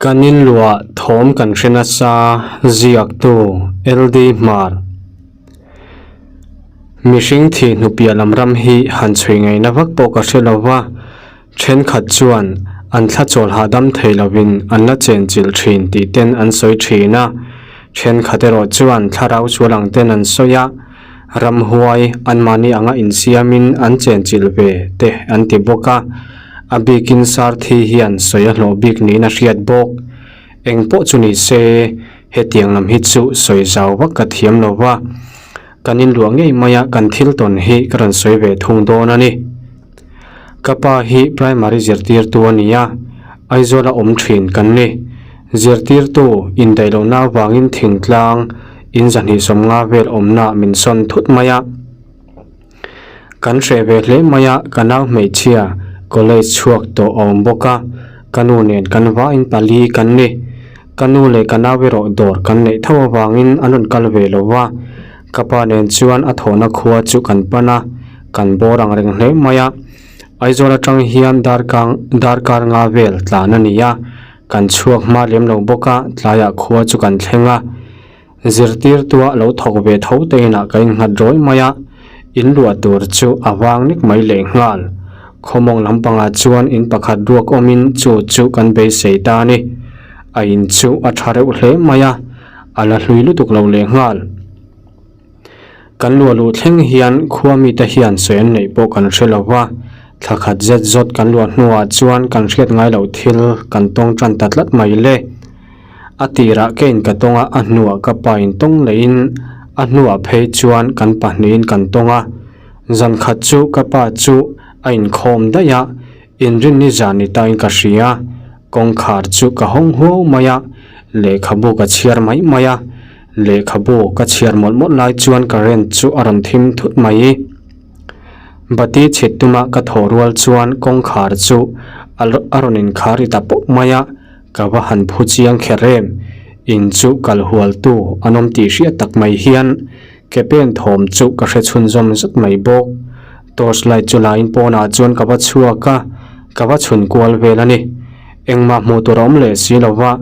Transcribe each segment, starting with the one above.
Kan inluah thawm kan hre nasa, ziaktu LD Hmar. Mihring thih hnu piah lam ram hi han chhui ngaihna vak pawh ka hre lo va, thenkhat chuan an thla chawl hahdam thei lovin an la chenchilh thin tih ten an sawi thin a, thenkhat erawh chuan thlarau sual ang ten an sawi a, Ramhuai anmahni anga insiamin an chenchilh ve te an ti bawk a, a bikin Sarthi hian sawi a hlawh bik niin a hriat bawk. Eng pawh chu ni se, hetiang lam hi chu sawi zau vak ka thiam lo va, kan inluah ngei maia kan thil tawn hi ka rawn sawi ve thung dawn a ni. Ka pa hi primary zirtirtu a ni a, Aizawla awm thin kan ni. Zirtirtu indaih lohna avangin thingtlang in zahnih sawmnga vel awmna min sawn thut mai a. Kan hreh ve hle mai a, ka nau hmeichhia college chhuak tawh a awm bawk a, ka nu nen kan vain pali kan ni. Ka nu leh ka nau erawh dawr kan neih tho avangin an rawn kal ve lo va, ka pa nen chuan a thawhna khua chu kan pan a, kan bawr ang reng hle mai a. Aizawl atang hian darkang darkar nga vel tlan a ni a, kan chhuak hma lem lo bawk a, tlaiah khua chu kan thleng a. Zirtirtua lo thawk ve tho te inah ka innghat rawi mai a, in luah tur chu a vang nek mai leh nghal. Khawmawng lampangah chuan in pakhat ruak awmin chu chu kan beisei ta a ni. A in chu a tha reuh hle mai a, a la hlui lutuk lo leh nghal. Kan luah luh thleng hian khua mite hian sawi an neih pawh kan hre lo va, thla khat zet zawt kan luah hnuah chuan kan hriat ngai loh thil kan tawng tan ta tlat mai le. A tirah ka in ka tawng a, a hnuah ka pa in tawng leihin a hnuah phei chuan kan pahnihin kan tawng a. Zan khat chu ka pa chu a inkhawm daih a, inrinni zan ni tain ka hria. Kawngkhar chu ka hawng huau mai a, lehkhabu ka chhiar mai mai a. Lehkhabu ka chhiar mawlh mawlh lai chuan current chu a rawn thim thut mai. Bati chhit tuma ka thaw rual chuan kawngkhar chu a rawn inkhar ri ta pawp mai a, ka va han phu chiang kher em. In chu kal hual tu an awm tih hriat tak mai hian ke pen thawm chu ka hre chhunzawm zet mai bawk. Torch light chu lain pawnah chuan ka va chhuak a, ka va chhun kual vel a ni. Engmah hmuh tur a awm leh si lo va.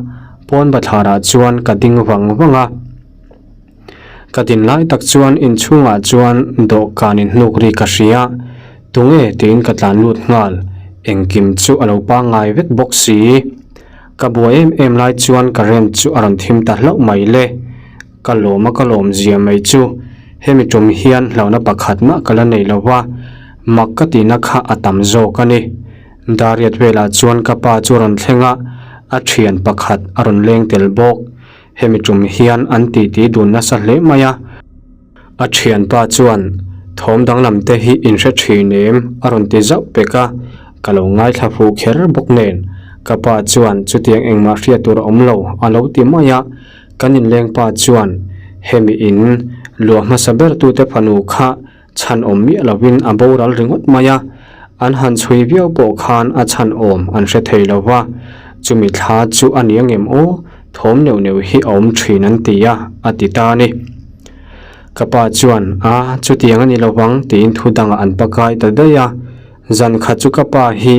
Pawn bathlarah chuan ka ding vang vang a, ka din lai tak chuan inchhungah chuan dawhkan inhnuk ri ka hria, tunge tiin ka tlan lut nghal, engkim chu a lo pangngai vek bawk si. Ka buai em em lai chuan current chu a rawn thim ta hlauh mai le, ka lawm a ka lawm zia mai chu hemi tum hian hlauhna pakhat mah ka la nei lo va, mak ka tihna kha a tam zawk a ni. Dariat velah chuan ka pa chu a rawn thleng a, a thian pakhat a rawn leng tel bawk. Hemi tum hian an titi dun nasa hle mai a. A thianpa chuan, Thawm danglam te hi in hre thin em? a rawn ti zauh pek a, ka lo ngaithla fuh kher bawk nen. Ka pa chuan chutiang engmah hriat tur a awm lo a lo ti mai a, kan inlengpa chuan, Hemi in luah hmasa ber tute fanu kha Chhan awm miah lovin a boral ringawt mai a, an han chhui viau pawh khan a chhan awm an hre thei lo va, chumi thla chu a ni angem aw, thawm neuh neuh hi a awm thin an ti a, a ti ta a ni. Ka pa chuan, A, chutiang a ni lo vang tiin thu dangah an pakai ta daih a, zan khat chu ka pa hi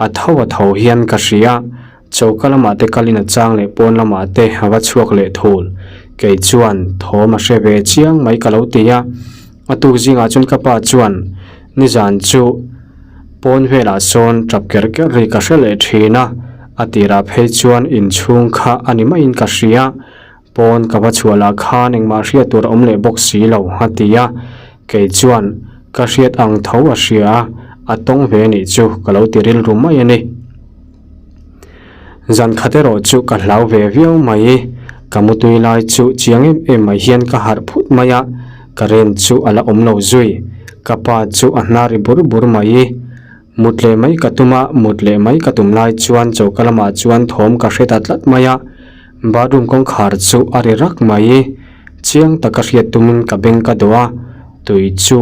a tho a tho hian ka hria, Choka lamah te kalin a chang leh pawn lamah te a va chhuak leh thul. Kei chuan thawm a hre ve chiang mai ka lo ti a. A tuk zingah chuan ka pa chuan nizan chu pawn velah sawn tap ker ker ri ka hre leh thin a, a tirah phei chuan inchhung kha a ni maiin ka hria. Pawn ka va chhuah lah khan engmah hriat tur a awm leh bawk si lo a ti a, kei chuan ka hriat ang tho a hria a, a tawng ve anih chu ka lo ti rilru mai a ni. Zan khat erawh chu ka hlau ve viau mai, ka mutui lai chu chiang em em mai hian ka harh phut mai a, current chu a la awm lo zui, ka pa chu a hnar ri bur bur mai. Mut leh mai ka tum a, mut leh mai ka tum lai chuan choka lamah chuan thawm ka hre ta tlat mai a, bathroom kawngkhar chu a ri rak mai. Chiang taka hriat tumin ka beng ka dawh a, tui chu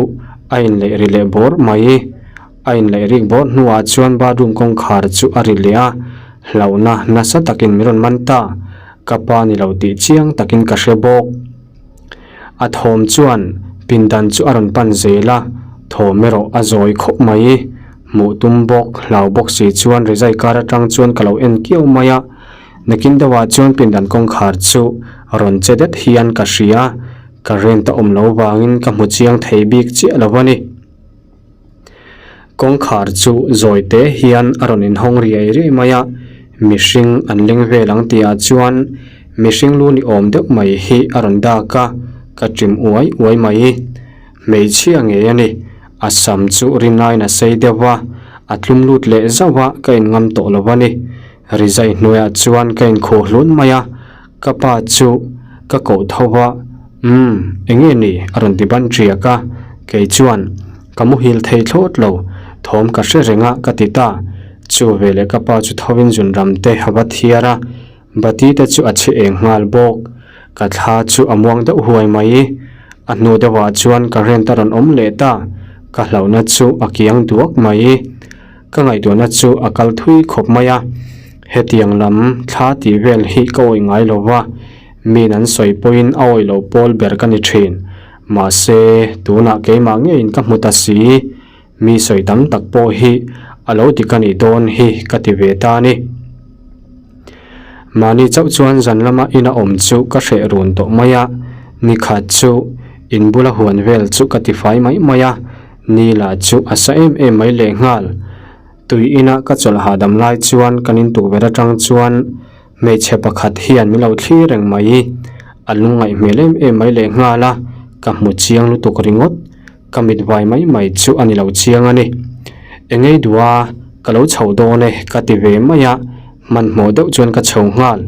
a inleih ri leh bawr mai. A inleih rik bawr hnuah chuan bathroom kawngkhar chu a ri leh a, hlauhna nasa takin min rawn man ta, ka pa ni lo tih chiang takin ka hre bawk. A thawm chuan pindan chu a rawn pan zel a, thawm erawh a zawi khawp mai. Hmuh tum bawk, hlau bawk si chuan rizai kar atang chuan ka lo en kiau mai a. Nakin deuhah chuan pindan kawngkhar chu rawn che det hian ka hria, current a awm lo vangin ka hmu chiang thei bik chiah lo a ni. Kawngkhar chu zawi te hian a rawn inhawng riai riai mai a, mihring an leng vel ang tihah chuan mihring lu ni awm deuh mai hi a rawn dak a, ka ṭim uai uai mai. Hmeichhia ngei a ni, a sam chu rinaiin a sei deuh a, a tlum lut leh zauh a, ka inngam tawh lo a ni. Rizai hnuaiah chuan ka inkhuh hlun mai a, ka pa chu ka koh tho va, Umm, eng nge ni? a rawn ti ban ṭiak a, kei chuan ka muhil thei thlawt lo, thawm ka hre reng a ka ti ta. Chu veleh ka pa chu thovin zunram te a va thiar a, bati te chu a chhe eng nghal bawk. Ka thla chu a muang deuh huai mai. A hnu deuhah chuan current a rawn awm leh ta, ka hlauhna chu a kiang duak mai. Ka ngaihtuahna chu a kal thui khawp mai a, hetiang lam thla tih vel hi ka awih ngai lo va, min an sawi pawhin a awih loh pawl ber ka ni thin. Mahse, tunah keimah ngeiin ka hmu ta si, mi sawi tam tak pawh hi a lo dik a nih dawn hi ka ti ve ta a ni. Mahni chauh chuan zan lama ina awm chu ka hreh run tawh mai a, nikhat chu in bula huan vel chu ka tifai mai mai a, Ni lah chu a sa em em mai lehnghal. Tui ina ka chawlh hahdam lai chuan kan in tukverh atang chuan hmeichhe pakhat hian min lo thlir reng mai. A lungngaih hmel em em mai lehnghal a, ka hmu chiang lutuk ringawt. Ka mit vai mai mai chu a ni lo chiang a ni. Engei duh a, ka lo chho dawn e ka ti ve mai a, hmanhmawh deuh chuan ka chho nghal.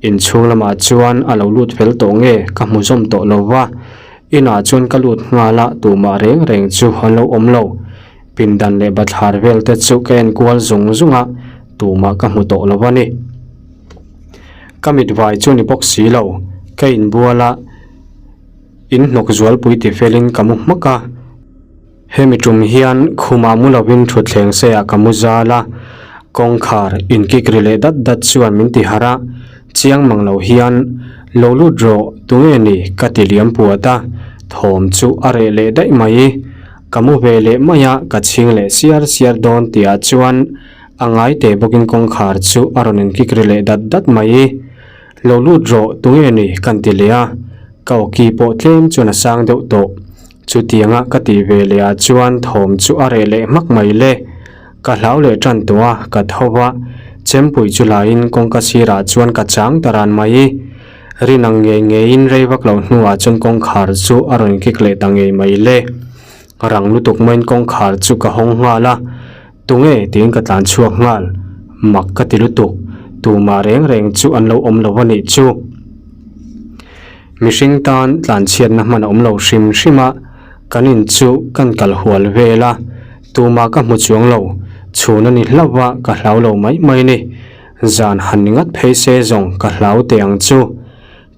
Inchhung lamah chuan a lo lut fel tawh nge ka hmu zawm tawh lo va. Inah chuan ka lut nghal a, tumah reng reng chu an lo awm lo. Pindan leh bathlar vel te chu ka en kual zung zung a, tumah ka hmu tawh lo a ni. Ka mit vai chu ni bawk si lo, ka inbual a, in hnawk zualpui ti felin ka mu hmak a. Hemi tum hian khumah mu lovin thutthleng seiah ka mu zal a, kawngkhar inkik ri leh dat dat chuan min ti harh a, chiang mang lo hian, Lo lut rawh, tunge ni? ka ti liam puat a, thawm chu a reh leh daih mai. Ka mu ve leh mai a, ka chhing leh siar siar dawn tihah chuan a ngai teh bawkin kawngkhar chu a rawn inkik ri leh dat dat mai. Lo lut rawh, tunge ni? kan ti leh a, ka awki pawh tlem chuan a sang deuh tawh. Chutianga ka tih ve leh ah chuan thawm chu a reh leh hmak mai le. Ka hlau leh tan tawh a, ka tho va, chempui chu laiin kawngka sirah chuan ka chang ta ran mai. Rin ang ngei ngeiin rei vak loh hnuah chuan kawngkhar chu a rawn kik leh ta ngei mai le. Rang lutuk maiin kawngkhar chu ka hawng nghal a, Tunge tiin ka tlan chhuak nghal. Mak ka ti lutuk, tumah reng reng chu an lo awm lo a nih chu. Mihring tan tlanchhiatna hman a awm lo hrim hrim a, kan in chu kan kal hual vel a, tumah ka hmu chuang lo, chhun a ni hlauh a, ka hlau lo mai mai a ni. Zan han ni ngat phei se zawng ka hlau teh ang chu.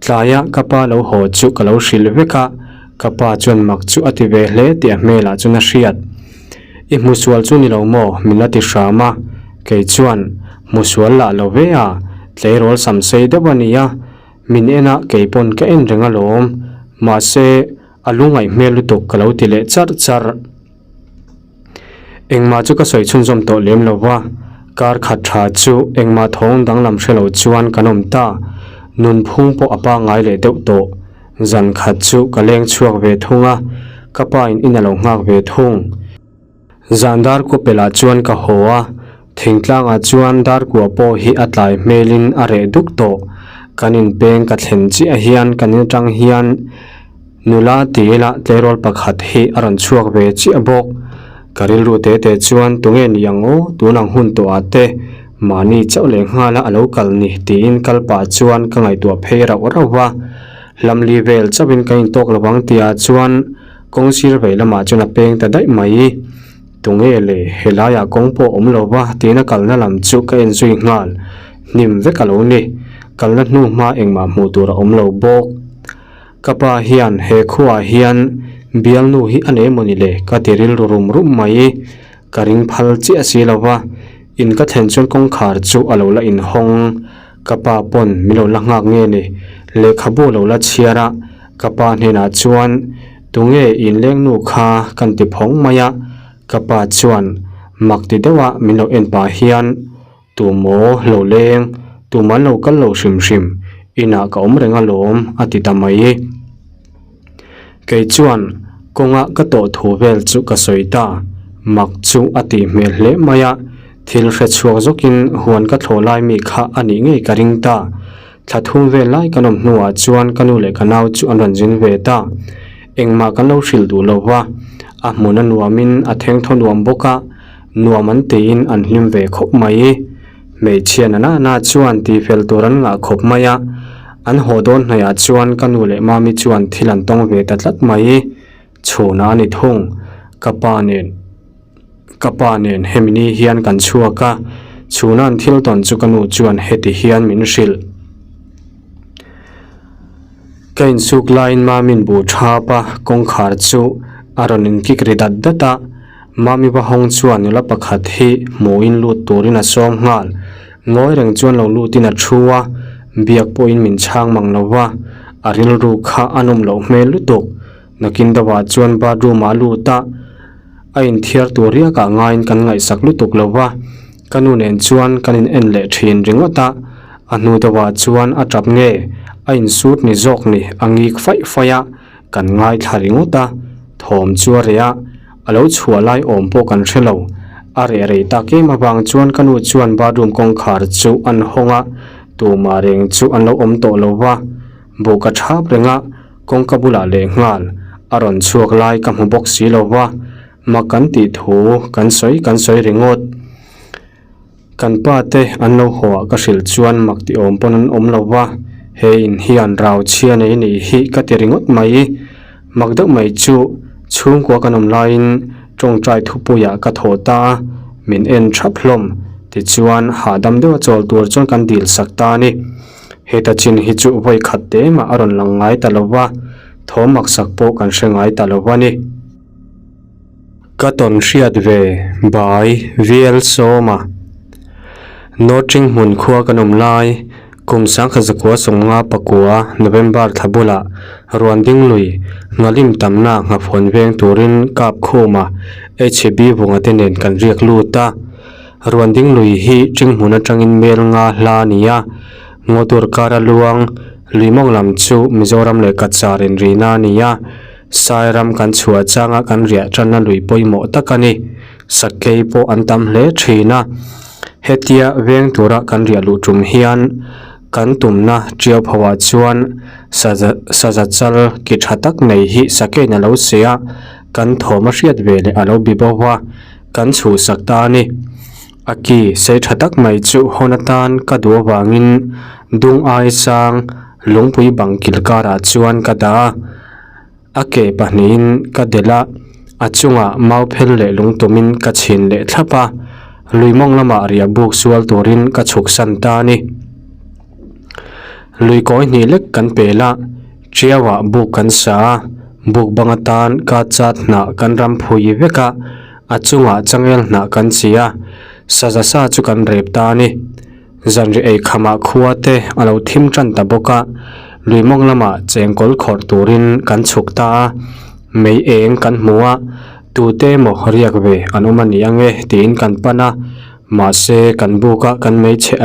Tlaia ka pa lo haw chu ka lo hrilh vek a, ka pa chuan mak chu a ti ve hle tih a hmelah chuan a hriat. I hmusual chu ni lo maw? min la ti hram a, kei chuan hmusual lah lo ve a, tleirawl sam sei deuh a nia, Min en a, kei pawn ka en reng alawm. Mahse, a lungaih hmel lutuk ka lo ti leh charh charh. Engmah chu ka sawi chhunzawm tawh lem lo va, kar khat tha chu engmah thawng danglam hre lo chuan kan awm ta. Nunphung pawh a pangngai leh deuh tawh. Zan khat chu ka leng chhuak ve thung a, ka pa in in a lo nghak ve thung. Zan dar kua pelh ah chuan ka haw a, thingtlang ah chuan dar kua pawh hi a tlai hmel in a reh duk tawh. Kan in peng ka thlen chiah hian kan in atang hian nula ti ila tleirawl pakhat hi a rawn chhuak ve chiah bawk. Ka rilru te te chuan tunge ni ang aw tun ang hun tawh ah te mahni chauh leh nghal a alo kal ni tiin kal pah chuan ka ngaihtuah phei rauh rauh va. Hlamli vel chauh in kan intawk lo ang tih ah chuan Kawng sir vei lamah chuan a peng ta daih mai. Tunge le, helaiah kawng pawh awm lo va tiin a kalna lam chu ka en zui nghal. Hnim vek a lo ni. Kalna hnu hma engmah hmuh tur a awm lo bawk. Ka pa hian he khuaah hian bialnu hi a nei mawni le ka ti rilru rum rum mai. Ka ring phal chiah si lo va, in ka thlen chuan kawngkhar chu a lo la inhawng. Ka pa pawn min lo la nghak nge ni? Lehkhabu a lo la chhiar a. Ka pa hnenah chuan, Tunge inlengnu kha kan ti phawng mai a? Ka pa chuan mak ti deuha min lo en pah hian, Tu maw lo leng? Tumah an lo kal lo hrim hrim, inah ka awm reng alawm a ti ta mai. Kei chuan kawnga ka tawh thu vel chu ka sawi ta, mak chu a tih hmel hle mai a, thil hre chhuak zawkin huan ka thlawh lai mi kha a nih ngei ka ring ta. Thla thum vel lai kan awm hnuah chuan ka nu leh ka nau chu an rawn zin ve ta. Engmah kan lo hrilh duh lo va, a hmun a nuamin a thengthaw nuam bawk a, nuam an tiin an hlim ve khawp mai. Hmeichhia na na na chuan tihfel tur an ngah khawp mai a, an haw dawn hnaihah chuan ka nu leh mami chuan thil an tawng ve ta tlat mai. Chhunah a ni thung, ka pa nen ka pa nen hemi ni hian kan chhuak a, chhuna an thil tawn chu ka nu chuan heti hian min hrilh. Ka insuk laiin mami'n buh thap a, kawngkhar chu a rawn inkik ri dat dat a, Mami va hawng chuan nula pakhat hi hmuhin lut turin a sawm nghal. Ngawi reng chuan lo lutin a thu a, biak pawhin min chhang mang lo va, a rilru kha a nawm loh hmel lutuk. Nakin deuhah chuan bathroom ah a lut a, a inthiar tur riakah ngaiin kan ngaihsak lutuk lo va, ka nu nen chuan kan in en leh thin ringawt a, a hnu deuhah chuan a tap nge a insut ni zawk ni a ngik faih faih a, Kan ngaithla ringawt a, thawm chu a reh a, a lo chhuah lai awm pawh kan hre lo. A reh rei tak em avang chuan ka nu chuan bathroom kawngkhar chu an hawng a, tumah reng chu an lo awm tawh lo va. Buh ka thap reng a, kawngka bulah lehnghal a rawn chhuak lai ka hmu bawk si lo va, mak kan tih thu kan sawi kan sawi ringawt. Kan pa te an lo haw ah ka hrilh chuan mak ti awm pawn an awm lo va, he in hian rau chhia nei nih hi ka ti ringawt mai. Mak deuh mai chu chhungkua kan awm laiin tawngtai thupuiah ka thawh ta a, min en thap hlawm. Tichuan hahdam deuha chawl tur chuan kan dil sak ta a ni. Heta chin hi chu vawi khat te mah a rawn lang ngai ta lo va, thawm maksak pawh kan hre ngai ta lo a ni. Ka tawn hriat ve bai VL Sawma Northing hmun khua kan awm lai kum sangkhat zakua sawmnga pakua November thla bulah ruan ding lui nghalim tamna nghafuan veng turin kap khuma HB vunga te nen kan riak lut a. Ruan ding lui hi ṭing hmun aṭangin mel nga hla a ni a, ngaw tur kara luang lui mawng lam chu Mizoram leh Cachar inrihna a ni a. Sairam kan chhuah changa kan riah tanna lui pawimawh tak a ni. Sakei pawh an tam hle thin a. Hetia veng tura kan riah luh tum hian kan tumna tiau phoah chuan saza saza chal ki tha tak nei hi sakeiin a lo se a, kan thawm a hriat ve leh a lo bi bo va, kan chhuhsak ta a ni. A ki sei tha tak mai chu hawn atan ka duh avangin dung ai sang lungpui bang kil karah chuan ka dah a. A ke pahnihin ka delh a, a chungah mau phel leh lungtumin ka chhin leh thlap a, lui mawng lamah riah buk sual turin ka chhuk san ta a ni. Lui kawi hnih lek kan pel a, Ṭiauah buk kan sa a, buk bang atan ka chat hnah kan ram phui vek a, a chungah changel hnah kan chi a, saza sa chu kan rep ta a ni. Zanri ei khamah khua te a lo thim tan ta bawk a, lui mawng lamah chengkawl khawrh turin kan chhuk ta a, mei eng kan hmu a, tute emaw riak ve an awm a ni ang e tiin kan pan a, mahse kan buk a kan hmeichhe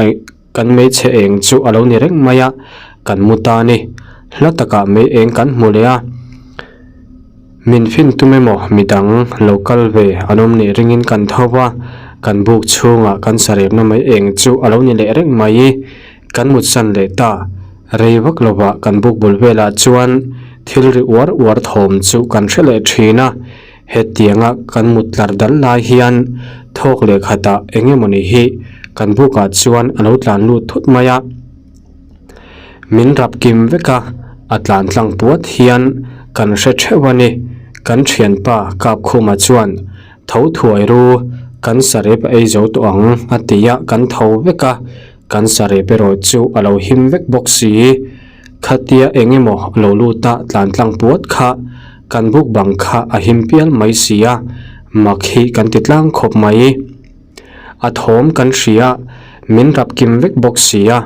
kan hmeichhe eng chu a lo ni reng mai a, kan mu ta a ni. Hla takah mei eng kan hmu leh a, min fin tum emaw midang lo kal ve an awm nih ringin kan tho va, kan buk chhungah kan sarepna mei eng chu a lo ni leh reng mai. Kan mutsan leh ta, rei vak lovah kan buk bul velah chuan thil ri uar uar thawm chu kan hre leh thin a, hetianga kan mut tlar dal lai hian thawk leh khatah eng emawni hi kan bukah chuan a lo tlan lut thut mai a. Min rap kim vek a, a tlan tlang puat hian kan hre theuh a ni. Kan thianpa Kapkhuma chuan, Tho thuai ru, kan sarep a ei zo tawh ang a ti a, kan tho vek a, kan sarep erawh chu a lo him vek bawk si. Khatia eng emaw a lo lut a tlan tlang puat kha kan buk bang kha a him pial mai si a, mak hi kan ti tlang khawp mai. A thawm kan hria, min rap kim vek bawk si a,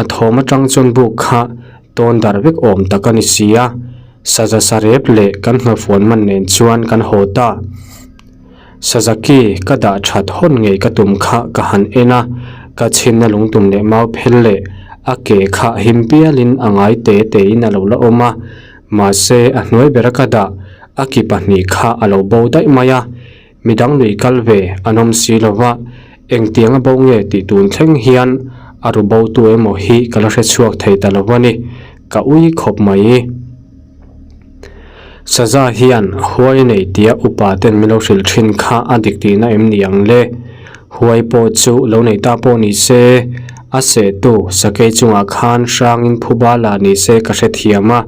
a thawm atang chuan buk kha tawn dar vek awm tak a ni si a, saza sarep leh kan nghafuan man nen chuan kan haw ta. Sazaki ka dah that hawn ngei ka tum kha ka han en a, Ka chhinna lungtum leh mau phel leh a ke kha him pialin a ngai te tein a lo la awm a, mahse a hnuai bera ka dah a ki pahnih kha a lo bo daih mai a, midang lui kal ve an awm si lo va, engtiang a bo nge tih tun thleng hian a ru bo tu emaw hi ka la hre chhuak thei ta lo a ni, ka ui khawp mai. Saza hian huai nei tia upa ten min lo hrilh thin kha a dik tihna em ni ang le? Huai pawh chu lo nei ta pawh ni se, a sehtu sakei chungah khan hrangin phuba la ni se ka hrethiam a,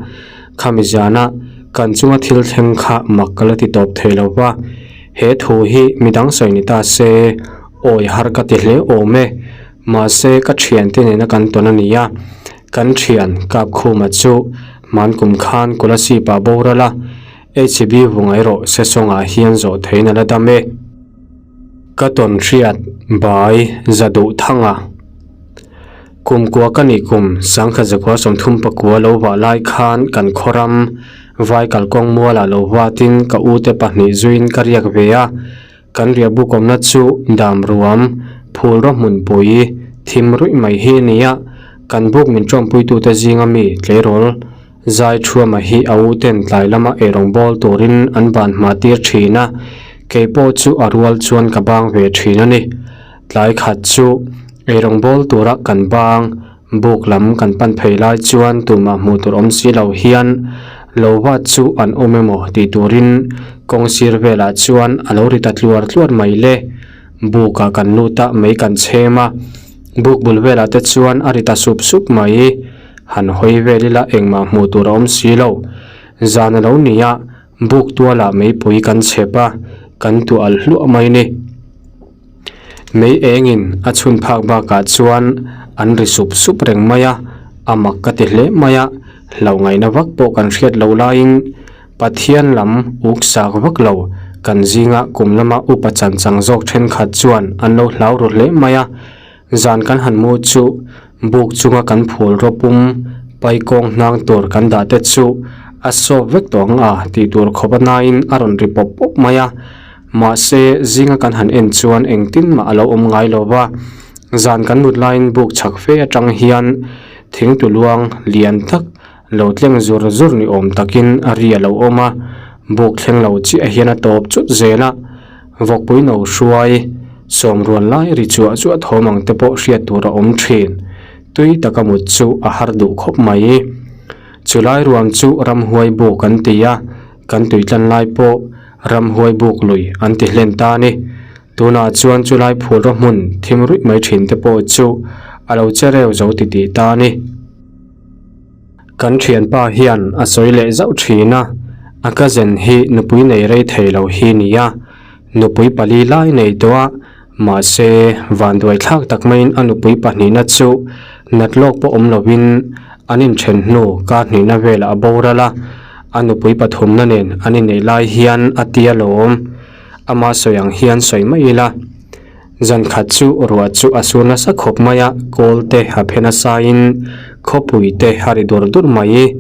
khami zana kan chunga thil thleng kha mak ka la ti tawp thei lo va, he thu hi midang sawi ni ta se, awi har ka ti hle awm e, mahse ka thiante nena kan tawn a ni a. Kan thian Kapkhuma chu hmankum khan Kolasib ah boral a, HB vunga erawh Sesawngah hian zawh theiin a la dam e. Ka tawn hriat bai za duh thang a. Kum kua ka nih kum sangkhat zakua 34 lo vah lai khan kan khawram vai kalkawng mualah lo vatin ka ute pahnih zuiin ka riak ve a. Kan riah buk awmna chu dam ruam, phul rawh hmunpui, thim ruih mai hi a ni a, kan buk min tawmpuitute zinga mi tleirawl zai thuama hi a u ten tlai lama eirawng bawl turin an ban hma tir thin a, kei pawh chu a rual chuan ka bang ve thin a ni. Tlai khat chu eirawng bawl tura kan bang Buk lam kan pan phei lai chuan tumah hmuh tur awm si lo hian lo vat chu an awm emaw tih turin kawng sir velah chuan a lo ri ta tluar tluar mai le. Bukah kan lut a, mei kan chhem a, buk bul velah te chuan a ri ta sup sup mai. Han hawi vel ila engmah hmuh tur a awm si lo. Zan a lo ni a, buk tualah meipui kan chhep a, kan tuah alh hluah mai ni. Mei engin a chhun phak bakah chuan an ri sup sup reng mai a, a mak ka ti hle mai a, hlauh ngaihna vak pawh kan hriat loh laiin Pathian lam uk sak vak lo kan zinga kum lama upa chan chang zawk thenkhat chuan an lo hlau ru hle mai a, zan kan han mu chu buk chunga kan phul rawpum paikawng hnang tur kan dah te chu a sawp vek tawh ang a tih tur khawp a naiin a rawn ri pawp pawp mai a. Mahse, zinga kan han en chuan engtin mah a lo awm ngai lo va, zan kan mut laiin buk chhak fe atang hian thingtu luang lian tak lo tleng zur zur ni awm takin a ri a lo awm a, buk thleng lo chiah hian a tawp chut zel a, vawkpui no hruai sawm rual lai ri chuah chuah thawm ang te pawh hriat tur a awm thin. Tui taka mut chu a har duh khawp mai. Chulai ruam chu ramhuai buk an ti a, Kan tuitlan lai pawh ramhuai buk lui an ti hlen ta a ni. Tunah chuan chulai phul rawh hmun thim ruih mai thin te pawh chu a lo che reu zo ti tih ta a ni. Kan thianpa hian a sawi leh zauh thin a, a cousin hi nupui nei rei thei lo hi nia, nupui pali lai nei tawh a, mahse vanduai thlak tak maiin a nupui pahnihna chu nat lawk pawh awm lovin an inthen hnu kar hnihna velah a boral a, a nupui pathumna nen an inneih lai hian a tia lawm. Ama sawi ang hian sawi mai ila. Zan khat chu ruah chu a sur nasa khawp mai a, kawl te a phe nasa in khawpui te a ri dur dur mai.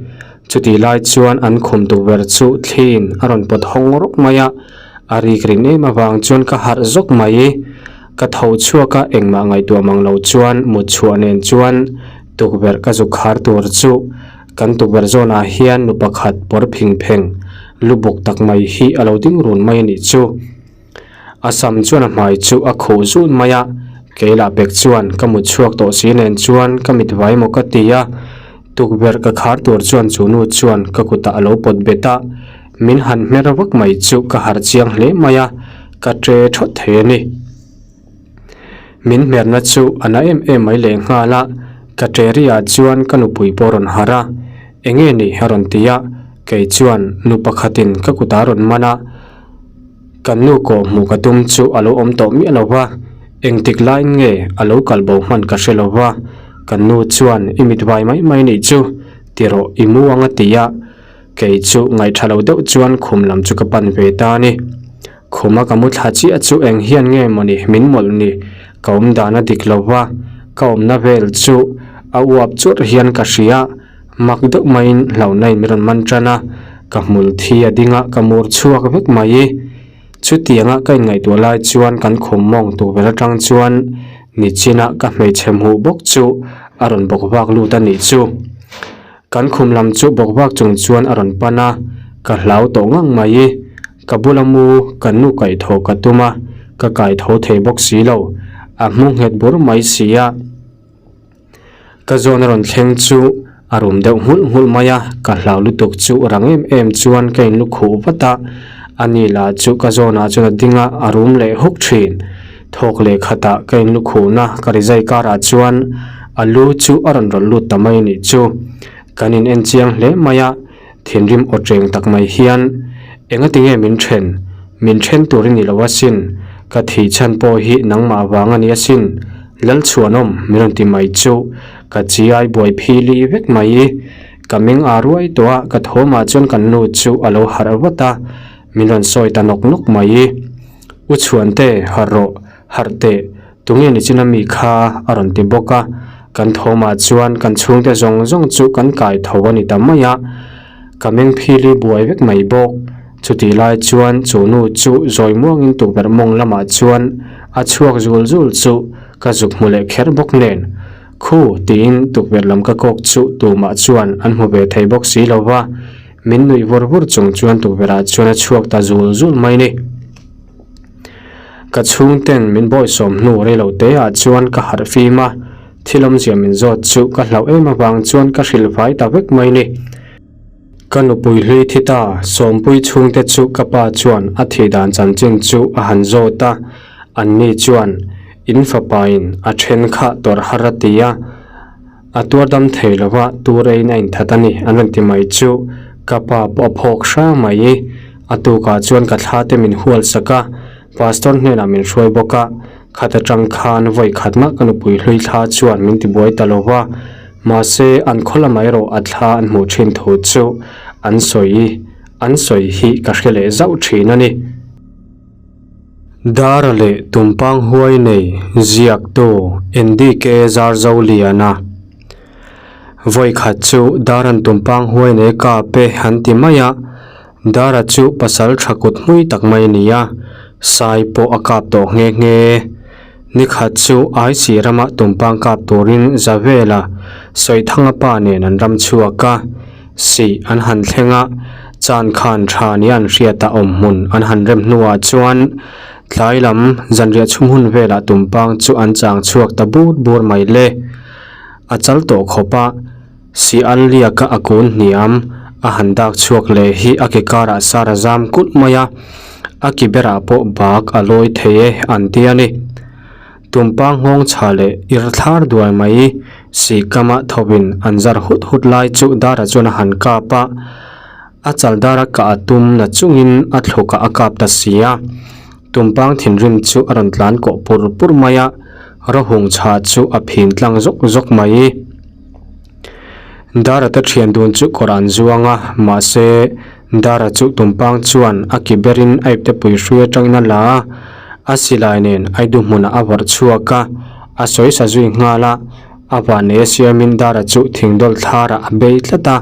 Chutih lai chuan an khum tukverh chu thliin a rawn pawt hawng rawk mai a, a rik rin em avang chuan ka harh zawk mai. Ka tho chhuak a, engmah ngaihtuah mang lo chuan mut chhuah nen chuan tukverh ka zuk khar tur chu Kan tukverh zawnah hian nu pakhat pawr phing pheng lu buk tak mai hi a lo ding run mai a nih chu. A sam chuan a hmai chu a khuh zut mai a, kei lah pek chuan ka mut chhuak tawh si nen chuan ka mit vai maw ka ti a, tukverh ka khar tur chuan chu nu chuan ka kutah a lo pawt bet a, min han hmer vak mai chu ka harh chiang hle mai a, ka tre thawt thei a ni. Min hmerna chu a na em em mai leh nghal a, ka ṭeri ah chuan ka nupui pawh a rawn harh a, enge ni a rawn ti a, kei chuan nu pakhatin ka kutah a rawn man a, kan nu kawh hmuh ka tum chu a lo awm tawh miah lo va, engtik laiin nge a lo kal bo hman ka hre lo va, kan nu chuan i mit vai mai mai nih chu ti rawh i mu ang a ti a, kei chu ngaihṭha lo deuh chuan khum lam chu ka pan ve ta a ni. Khuma ka mu thla chiah chu eng hian nge mawni min mawlh ni, ka awm dan a dik lo va, ka awmna vel chu a uap churh hian ka hria, mak deuh maiin hlauhna in min rawn man tan a, ka hmul thi a ding a, ka mur chhuak vek mai. Chutianga ka inngaihtuah lai chuan kan khum mawng tukverh atang chuan. Nichina ka hmeichhe hmuh bawk chu a rawn bawk vak lut a nih chu. Kan khum lam chu bawk vak chung chuan a rawn pan a, ka hlau tawh ngang mai. Ka bula mu ka nu kaihthawh ka tum a, ka kaitho thei bawk si lo. A hmu nghet bur mai si a. Ka zawn a rawn thleng chu a rum deuh nghulh nghulh mai a, ka hlau lutuk chu rang em em chuan ka in lukhuh vat a, ani lah chu ka zawnah chuan a ding a, a rum leh huk thin. Thawk leh khatah ka in lukhuhna ka rizai karah chuan a lu chu a rawn rawlh lut ta mai anih chu. Kan in en chiang hle mai a, thinrim aw cheng tak mai hian, Engatinge min then? Min then tur i ni lo asin, ka thih chhan pawh hi nangmah vang a ni asin, Lalchhuanawm min rawn ti mai chu ka chiai buai phili vek mai. Ka meng a ruai tawh a, ka thawmah chuan kan nu chu a lo harh vat a, min rawn sawi ta nawk nawk mai. U Chhuante, harh rawh, harh teh, tunge ni chin a mi kha? a rawn ti bawk a, kan thawmah chuan kan chhungte zawng zawng chu kan kai tho a ni ta mai a, ka meng phili buai vek mai bawk. Chutih lai chuan chu nu chu zawi muangin tukverh mawng lamah chuan a chhuak zul zul chu ka zuk hmu leh kher bawk nen. Khu tiin tukverh lam ka kawk chu tumah chuan an hmu ve thei bawk si lo va, min nuih vur vur chung chuan tukverh ah chuan a chhuak ta zul zul mai ni. Ka chhungten min bawisawm hnu rei lo te ah chuan ka harh fim a, thil awmzia min zawt chu ka hlauh em avang chuan ka hrilh fai ta vek mai ni. Ka nupui hlui thi ta, Sawmpui chhungte chu ka pa chuan a thih dan chanchin chu a han zawt a, anni chuan in fapain a then kha tawrh har a ti a, a tuar dam thei lo va, tur eiin a inthat a ni an rawn ti mai chu ka pa pawh a phawk hrang mai. A tukah chuan ka thla te min hual sak a, pastor hnenah min hruai bawk a, khat atang khan vawi khat mah ka nupui hlui thla chuan min tibuai ta lo va, Mahse, an khaw lamah erawh a thla an hmuh thin thu chu an sawi an sawi hi ka hre leh zauh thin a ni. Dara leh Tumpang huai nei ziaktu NDK Zarzoliana Vawi khat chu Daran Tumpang huai nei kap e an ti mai a, Dara chu pasal tha kut hmui tak mai a ni a, sai pawh a kap tawh nghe nghe. Ni khat chu Aisi rama tumpang kap turin Zavela Sawithanga pa nen an ram chhuak a, sih an han thleng a, chan khan tha nia an hriat a awm hmun an han rem hnuah chuan tlai lam zanriah chhum hun velah tumpang chu an chang chhuak ta bur bur mai le. A chal tawh khawp a, sih al liaka a kun hniam a han dak chhuak leh hi a ke karah sar a zam kulh mai a, a ki berah pawh bak a lawi thei e an ti a ni. Tumpang nghawng chha leh ir thlar duai mai sih kama thawin an zar hut hut lai chu dara chuan a han kap a, a chal dara kah a tum na chungin a thlukah a kap ta si a. Tumpang thinrim chu a rawn tlan kawh pur pur mai a, rawhung chha chu a phin tlang zawk zawk mai. Dara te thian dun chu kawr an zuang a, mahse Dara chu tumpang chuan a ki berin a ipte pui hrui atangin a la a, a silai nen Aidu hmunah a vawrh chhuak a, a sawi sa zui nghal a, a vannei a siamin Dara chu thingdawl thlarah a bei tlat a,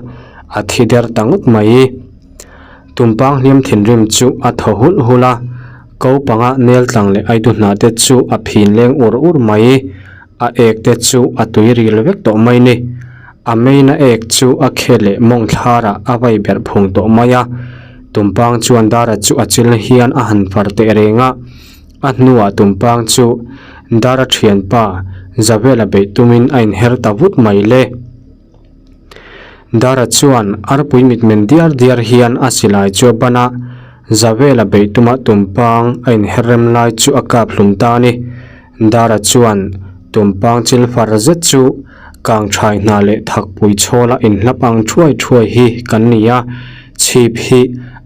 a thi der ta ngawt mai. Tumpang hliam thinrim chu a thaw hulh hulh a, ko panga nel tlang leh Aidu hnah te chu a phin leng ur ur mai. A ek te chu a tui ril vek tawh mai ni. A main a ek chu a khe leh mawng thlarah a vai berh phung tawh mai a. Tumpang chuan Dara chu a chil hian a han far teh reng a. A hnuah Tumpang chu Dara thianpa Zavela beih tumin a inher ta vut mai le. Dara chuan arpui mitmen diar diar hian a silai chu a ban a, Zavela beih tuma Tumpang a inher rem lai chu a kap hlum ta a ni. Dara chuan tumpang chil far zet chu kang thai hna leh thakpui chhawla inhlap ang thuai thuai hi kan ni a, chhip hi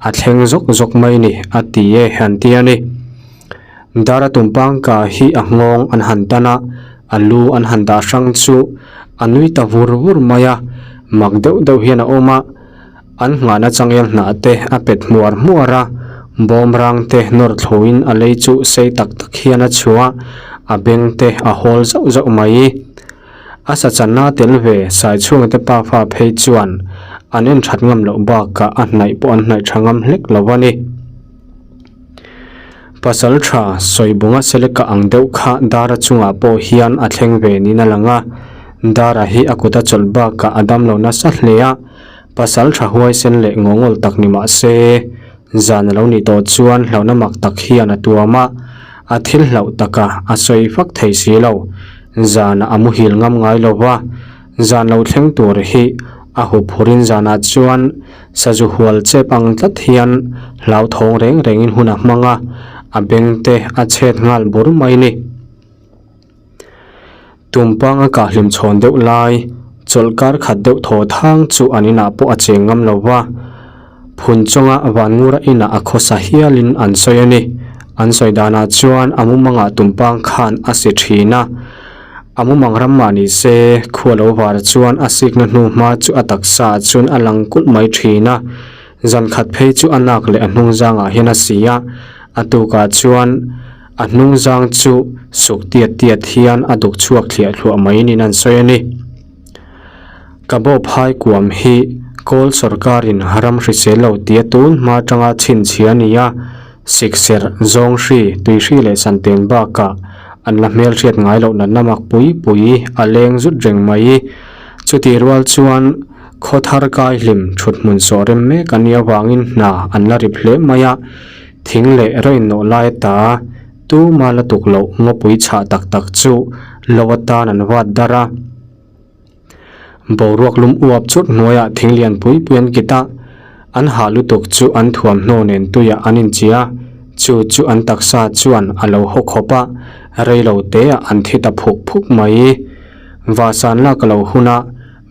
a thleng zawk zawk mai ni a ti e han ti a ni. Dara tumpang ka hi a nghawng an han tan a, a lu an han dah hrang chu a nui ta vur vur mai a, mak deuh deuh hian a awm a. An nghahna changel hnah te a pet hmuar hmuar a, bawmrang te nawr thluin a lei chu sei tak tak hian a chhuah, a beng te a hawl zauh zauh mai. A sa channa tel ve Saichhunga te pafa phei chuan an en that ngam loh bakah a hnaih pawh an hnaih tha ngam hlek lo a ni. Pasalṭha Sawibunga Seleka ang deuh kha Dara chungah pawh hian a thleng ve niin a lang a. Dara hi a kut a chawlh bakah a dam lo nasa hle a, pasalṭha huaisen leh ngawngawl tak ni mah se, zan a lo nih tawh chuan hlauhna mak tak hian a tuam a, a thil hlauh taka a sawi fak thei si lo. Zanah a muhil ngam ngai lo va, zan lo thleng tur hi a hup hurin zanah chuan sazu hual chep ang tlat hian hlauthawng reng rengin hun a hmang a, a beng te a chhet nghal bur mai ni. Tumpang a kah hlim chhawn deuh lai, chawlh kar khat deuh thaw thang chu an inah pawh a cheng ngam lo va, phun chawnga Vanngura inah a khawsa hialin an sawi a ni. An sawi danah chuan a mumangah tumpang khan a si thin a, a mumang ram mah ni se, khua lo var chuan a sikna hnu hma chu a taksa ah chuan a lang kulh mai thin a, zan khat phei chu a nak leh a hnung zangah hian a si a, a tukah chuan A hnung zang chu suk tiat tiat hian a duk chhuak thliah thluah mai niin an sawi a ni. Kabo phai kuam hi Kawl sawrkarin ram hrisel lo tia tun hma atanga chhinchhia a ni a, sikserh, zawnghri, tuihri leh santen bakah an la hmelhriat ngai loh natna mak pui pui a leng zut reng mai. Chutih rual chuan khaw thar kai hlim thut hmun sawh rem mek a nih avangin hna an la rip hle mai a. Thing leh rain nawh lai ata tuma la tuk loh ngawpui chhah tak tak chu lo atan an vat dar a. Boruak lum uap chut hnuaiah thing lian pui pui an kit a, an hah lutuk chu an thuamhnaw nen tuiah an inchia, chu chu an taksa chuan a lo haw khawp a, rei lo teah an thi ta phuk phuk mai. Vahsan lak a lo hun a,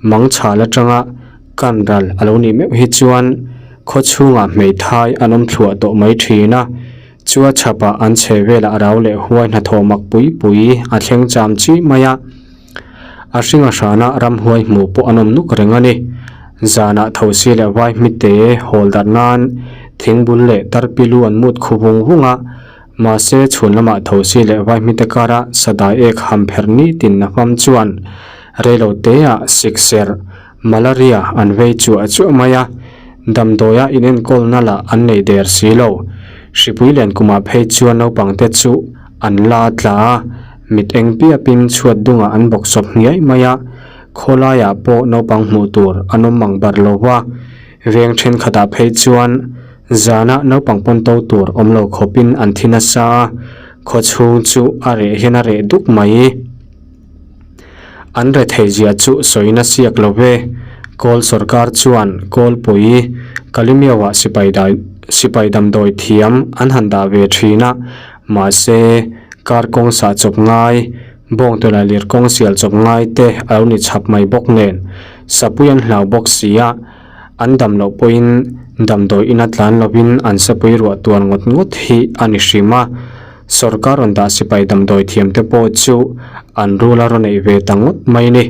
Mangchhal atanga kan ral a lo nih meuh hi chuan khaw chhungah hmeithai an awm thluah tawh mai thin a, chua chhapah an chhe velah rau leh huai hnathawh mak pui pui a thleng cham chi mai a. A hringa hrana ramhuai hmuh pawh an awm nuk reng a ni. Zanah thosi leh vai hmite hawl darh nan thingbul leh tarpilu an mut khu vung vung a, mahse chhun lamah thosi leh vai hmite kara sadai ek ham pherh nitin na hmam chuan Reilo teah sikserh, malaria, an vei chuah chuah mai a, damdawia inenkawlna lah an nei der si lo. Hripui lian kumah phei chuan naupangte chu an la tla a, mit eng piapin chhuat dungah an bawk sawp hniai mai a, khawlaiah pawh naupang hmuh tur an awm mang bar lo va, veng thenkhatah phei chuan zana naupang pawn to tur awm lo khawpin an thi nasa a, khawchhung chu a reh hian a reh duk mai. An rethei zia chu sawiin a siak lo ve. Kawl sawrkar chuan Kawlpui, Kalimiawa sipai dai sipai damdawi thiam an han dah ve thin a, mahse kar kawng sah chawp ngai, bawngtawlai lir kawng sial chawp ngai te a lo ni chhap mai bawk nen, sapui an hlau bawk si a, an dam loh pawhin damdawi ina tlan lovin an sapui ruah tuar ngawt ngawt hi a ni hrim a. Sawrkar rawn dah sipai damdawi thiamte pawh chu an rul a rawn neih ve ta ngawt mai ni.